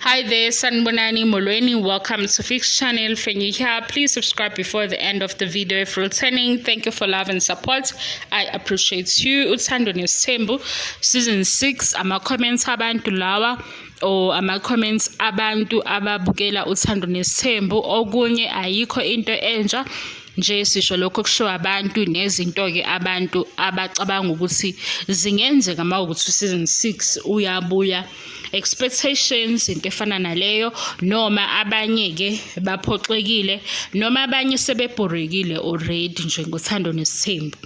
Hi there, Sanibonani Molweni. Welcome to Fix Channel. If you're here, please subscribe before the end of the video. If you're returning, thank you for love and support. I appreciate you. Uthando Nesithembu, Season 6, ama-comments abantu lawa or ama-comments abantu ababukela Uthando Nesithembu. Okunye ayikho into entsha nje, sisho lokho kushiwo abantu nezinto-ke abantu abacabanga ukuthi zingenzeka uma ukuthi season 6 uyabuya, expectations, into efana naleyo, noma abanye-ke baphoxekile, noma abanye sebebhorekile already nje ngoThando Nesithembu.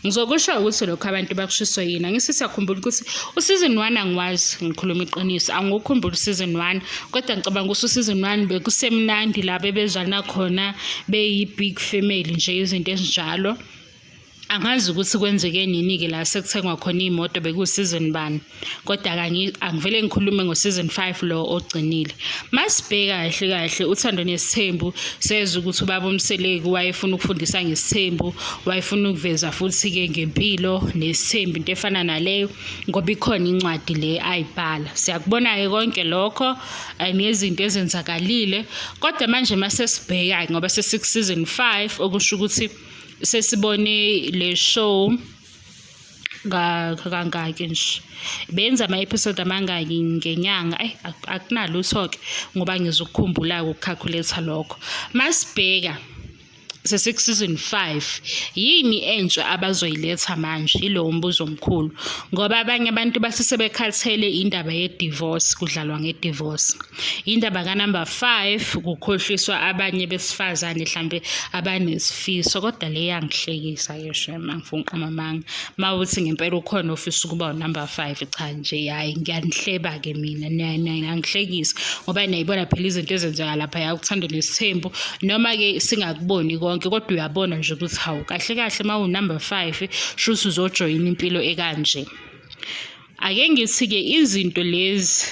Ngizokusho ukuthi lokho abantu bakushiswa yini. Angithi siyakhumbula ukuthi u-season 1, angiwazi, ngikhuluma iqiniso, angiwukhumbuli u-season 1, kodwa ngicabanga ukuthi u-season 1 bekusemnandi la bebezwana khona, beyi-big family nje, izinto ezinjalo. Angazi ukuthi kwenzeke nini-ke la sekuthengwa khona iy'moto, bekuwu-season bani, kodwa angivele ngikhulume ngo-season 5 lo ogcinile. Masibheka kahle kahle Uthando Nesithembu, sezwa ukuthi ubaba uMseleku wayefuna ukufundisa ngesithembu, wayefuna ukuveza futhi-ke ngempilo nesithembu, into efana naleyo, ngoba ikhona incwadi le ayibhala. Siyakubona-ke konke lokho nezinto ezenzakalile, kodwa manje masesibheka, ngoba sesiku-season 5, okusho ukuthi sesibone le show kangaki nje, benza ama-episode amangaki ngenyanga? Ayi, akunalutho-ke ngoba ngizokukhumbula-ke uku-calculate lokho. Masibheka sesiku-season 5, yini entsha abazoyiletha manje? Yilowo mbuzo omkhulu, ngoba abanye abantu base sebekhathele indaba ye-divorce, kudlalwa nge-divorce, indaba ka-number 5, kukhohliswa abanye besifazane mhlambe abanesifiso. Kodwa le yangihlekisa-ke shem, angifuni ukuqamba amanga. Uma uthi ngempela ukhona ofisa ukuba u-number 5, cha nje, hhayi, ngiyanihleba-ke mina, niyangihlekisa, ngoba niyayibona phela izinto ezenzeka laphaya Uthando Nesithembu. Noma-ke singakuboni konke, kodwa uyabona nje ukuthi hawu, kahle kahle uma uwu-number 5 shuthi uzojoyina impilo ekanje. Ake ngithi-ke izinto lezi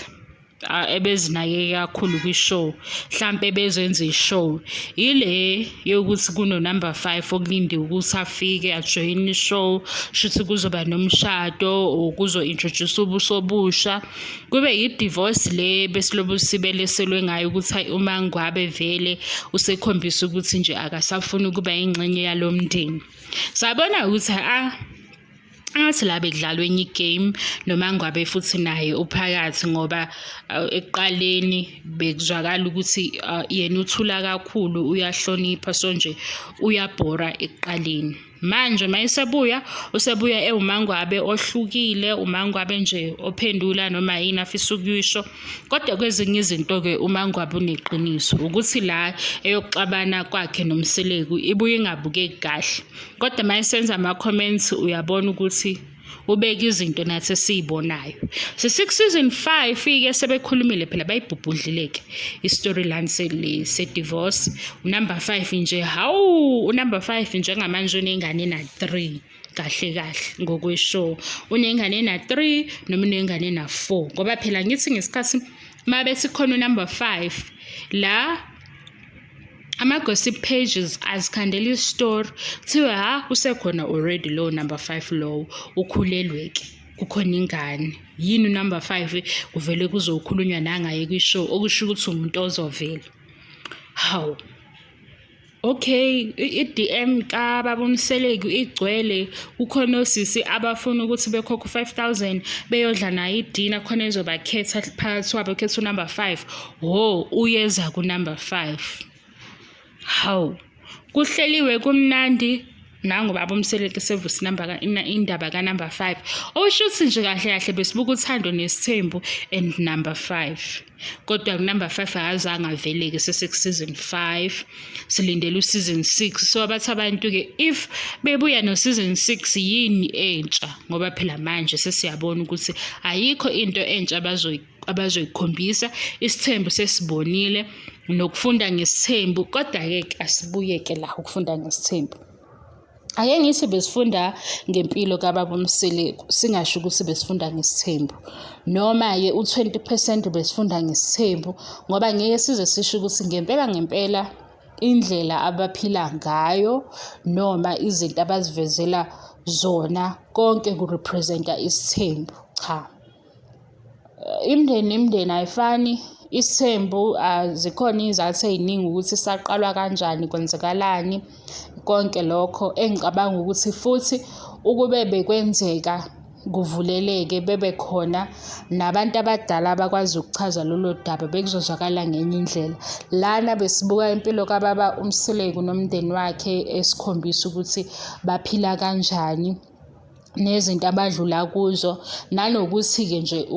ebezinakeke kakhulu kwi-show, hlampe bezenza i-show, ile yokuthi kuno-number 5 okulindiwe ukuthi afike ajoyine i-show, shuthi kuzoba nomshado or kuzo-introduce ubuso obusha. Kube i-divorce le besilobu sibeleselwe ngayo ukuthi hayi, uma ngwabe vele usekhombisa ukuthi nje akasafuni ukuba ingxenye yalo mndeni. Sabona ukuthi angathi la bekudlalwa enye i-game, noma ngabe futhi naye uphakathi, ngoba ekuqaleni bekuzwakala ukuthi yena uthula kakhulu, uyahlonipha, so nje uyabhora ekuqaleni. Manje uma esebuya, usebuya ewuMangwabe ohlukile, uMangwabe nje ophendula noma yini afisa ukuyisho. Kodwa kwezinye izinto-ke uMangwabe uneqiniso, ukuthi la eyokuxabana kwakhe noMseleku ibuye ingabukeki kahle, kodwa uma esenza ama-comments uyabona ukuthi ubeka izinto nathi esiyibonayo. Sesiku-season 5-ke, sebekhulumile phela, bayibhubhudlile-ke i-storyline se-divorce. U-number 5 nje, hawu, u-number 5 njengamanje unengane na-3 kahle kahle ngokwe-show, unengane na-3 noma unengane na-4, ngoba phela ngithi ngesikhathi uma bethi khona u-number 5 la, ama-gossip pages azikhandela isitori, kuthiwe ha, usekhona already lowo number 5 lowo, ukhulelwe-ke, kukhona ingane. Yini u-number 5 kuvele kuzokhulunywa nangaye kwi-show, okusho ukuthi umuntu ozovela. Hawu, okay, i-DM kababa uMseleku igcwele, kukhona osisi abafuna ukuthi bekhokhe u-5,000 beyodla naye idina, khona ezobakhetha phakathi kwabo, khetha u-number 5. Wo, uyeza ku-number 5. Hawu, kuhleliwe kumnandi, nangu baba uMseleku sevusa indaba ka-number 5, okusho ukuthi nje kahle kahle besibuka Uthando Nesithembu and number 5, kodwa ku-number 5 akazange aveleke. Sesiku-season 5, silindele u-season 6. So abathi abantu-ke, if bebuya no-season 6, yini entsha? Ngoba phela manje sesiyabona ukuthi ayikho into entsha abazoyikhombisa. Isithembu sesibonile nokufunda ngesithembu, kodwa-ke asibuyeke la ukufunda ngesithembu. Ake ngithi besifunda ngempilo kababa uMseleku, singasho ukuthi besifunda ngesithembu, noma-ke u-20% besifunda ngesithembu, ngoba ngeke size sisho ukuthi ngempela ngempela indlela abaphila ngayo noma izinto abazivezela zona konke ku-represent-a isithembu. Cha, imindeni imindeni ayifani. Isithembu zikhona iy'zathu ey'ningi ukuthi saqalwa kanjani, kwenzekalani, konke lokho engicabanga ukuthi futhi ukube bekwenzeka kuvuleleke bebekhona nabantu abadala abakwazi ukuchaza lolo daba bekuzozwakala ngenye indlela. Lana besibuka impilo kababa uMseleku nomndeni wakhe esikhombisa ukuthi baphila kanjani nezinto abadlula kuzo nanokuthi-ke nje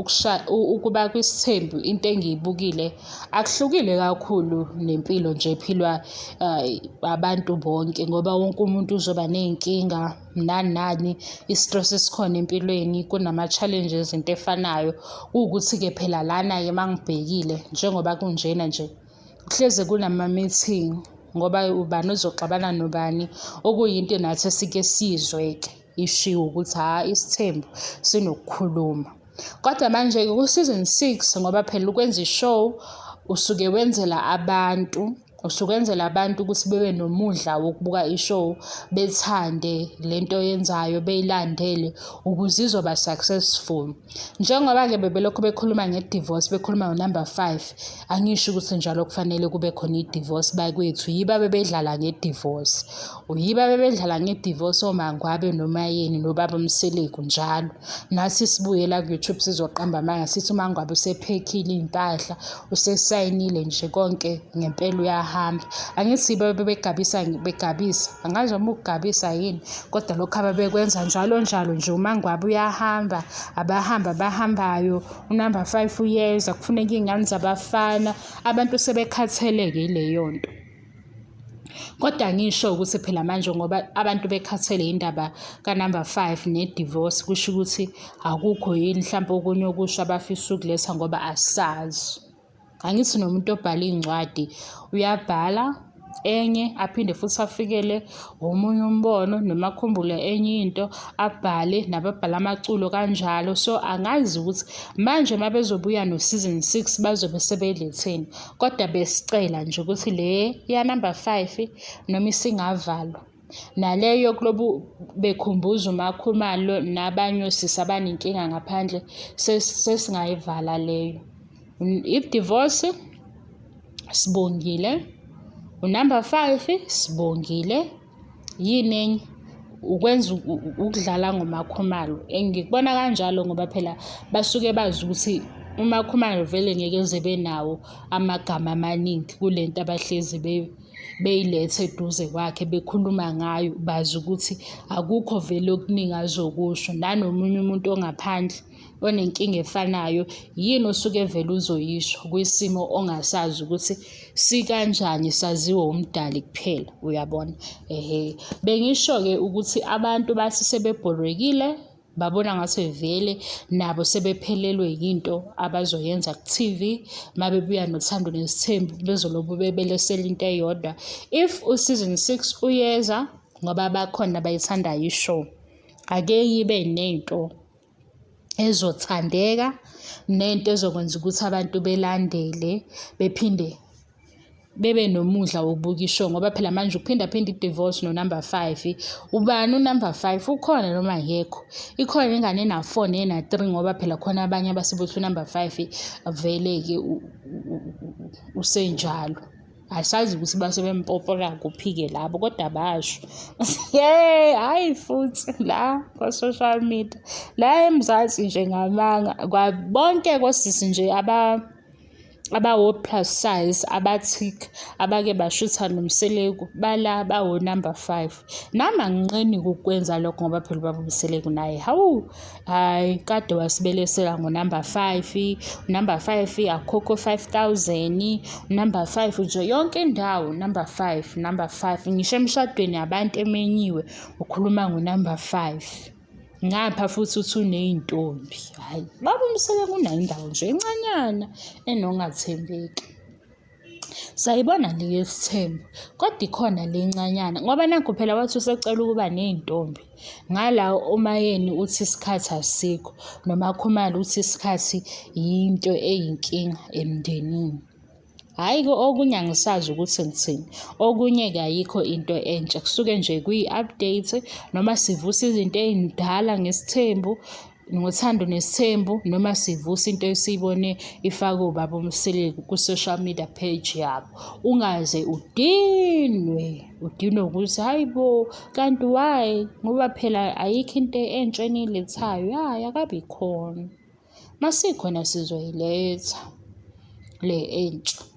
ukuba kwisithembu into engiyibukile akuhlukile kakhulu nempilo nje ephilwa abantu bonke ngoba wonke umuntu uzoba ney'nkinga nani nani i-stress esikhona empilweni kunama-challenges into efanayo. Kuwukuthi-ke phela lana-ke uma ngibhekile njengoba kunjena nje kuhleze kunama-meeting ngoba ubani ozoxabana nobani okuyinto nathi esike siyizwe-ke ishiwo ukuthi hha isithembu sinokukhuluma. Kodwa manje-ke ku-season 6 ngoba phela ukwenza i-show usuke wenzela abantu usuke wenzela abantu ukuthi bebe nomudla wokubuka i-show bethande lento oyenzayo beyilandele ukuze izoba successful. Njengoba-ke bebelokhu bekhuluma nge-divorce bekhuluma ngo-number 5 angisho ukuthi njalo kufanele kube khona i-divorce bakwethu yibo abebedlala nge-divorce. Yibo abebedlala nge-divorce oMangwabe noMayeni nobaba uMseleku njalo. Nathi sibuye la ku-YouTube sizoqamba amanga sithi uMangwabe usephekhile iy'mpahla usesayinile nje konke ngempela uyahamba. Angithi yibo abebegabisa begabisa angazi noma ukugabisa yini kodwa lokhu ababekwenza njalo njalo nje uMangwabe uyahamba abahamba abahambayo unumber 5 uyeza kufuneka iy'ngane zabafana abantu sebekhathele-ke yileyo nto. Kodwa ngisho ukuthi phela manje ngoba abantu bekhathele indaba ka-number 5 ne-divorce kusho ukuthi akukho yini mhlampe okunye okusha abafisa ukuletha ngoba asazi. Angithi nomuntu obhala iy'ncwadi uyabhala enye aphinde futhi afikele omunye umbono noma akhumbule enye into abhale nababhala amaculo kanjalo. So angazi ukuthi manje uma bezobuya no-season 6 bazobe sebeletheni. Kodwa besicela nje ukuthi le ya-number 5 noma isingavalwa. Naleyo yokulobu bekhumbuza uMaKhumalo nabanye osisi abanenkinga ngaphandle sesingayivala leyo. I-divorce sibongile, unumber 5 sibongile. Yini enye? Ukwenza ukudlala ngoMaKhumalo. Ngikubona kanjalo ngoba phela basuke bazi ukuthi uMaKhumalo vele ngeke eze benawo amagama amaningi kule nto abahlezi beyiletha eduze kwakhe bekhuluma ngayo, bazi ukuthi akukho vele okuningi azokusho. Nanomunye umuntu ongaphandle onenkinga efanayo, yini osuke vele uzoyisho kwisimo ongasazi ukuthi sikanjani saziwa umdali kuphela, uyabona? Ehhe. Bengisho-ke ukuthi abantu bathi sebebhorekile babona ngathi vele nabo sebephelelwe yinto abazoyenza ku-TV uma bebuya noThando Nesithembu bezolobu bebelesela into eyodwa. If u-season 6 uyeza ngoba bakhona abayithandayo i-show, ake ibe nento ezothandeka nento ezokwenza ukuthi abantu belandele bephinde bebe nomudla wokubuka i-show ngoba phela manje ukuphindaphinda i-divorce no-number 5 ubani u-number 5 ukhona noma akekho ikhona ingane ena-4 nena-3 ngoba phela khona abanye abasebethi u-number 5 vele-ke usenjalo. Asazi ukuthi base bempopola kuphi-ke labo kodwa basho. Ye, hhayi futhi la kwa-social media la eMzansi nje ngamanga bonke kosisi nje abawo-plus size aba-thick abake bashutha noMseleku bala bawo-number 5. Nami anginqeni ukukwenza lokho ngoba phela ubaba uMseleku naye hawu hhayi kade wasibelesela ngo-number 5, unumber 5 akhokho 5000, unumber 5 nje yonke indawo number 5, number 5 ngisho emshadweni yabantu emenyiwe ukhuluma ngo-number 5. Ngapha futhi uthi uney'ntombi, hhayi baba uMseleku unayo indawo nje encanyana enongathembeki. Sayibona le yesithembu kodwa ikhona le ncanyana ngoba nakhu phela wathi usecela ukuba ney'ntombi. Ngala uMaYeni uthi isikhathi asikho noMaKhumalo uthi isikhathi yinto eyinkinga emndenini. Hhayi-ke okunye angisazi ukuthi ngithini, okunye-ke ayikho into entsha kusuke nje kuyi-update noma sivusa izinto ey'ndala ngesithembu. Ngothando Nesithembu noma sivusa into esiyibone ifakwe ubaba uMseleku ku-social media page yabo. Ungaze udinwe, udinwe ukuthi hhayi bo, kanti why? Ngoba phela ayikho into entsha eniyilethayo, hhayi akabi khona. Masikhona sizoyiletha le entsha.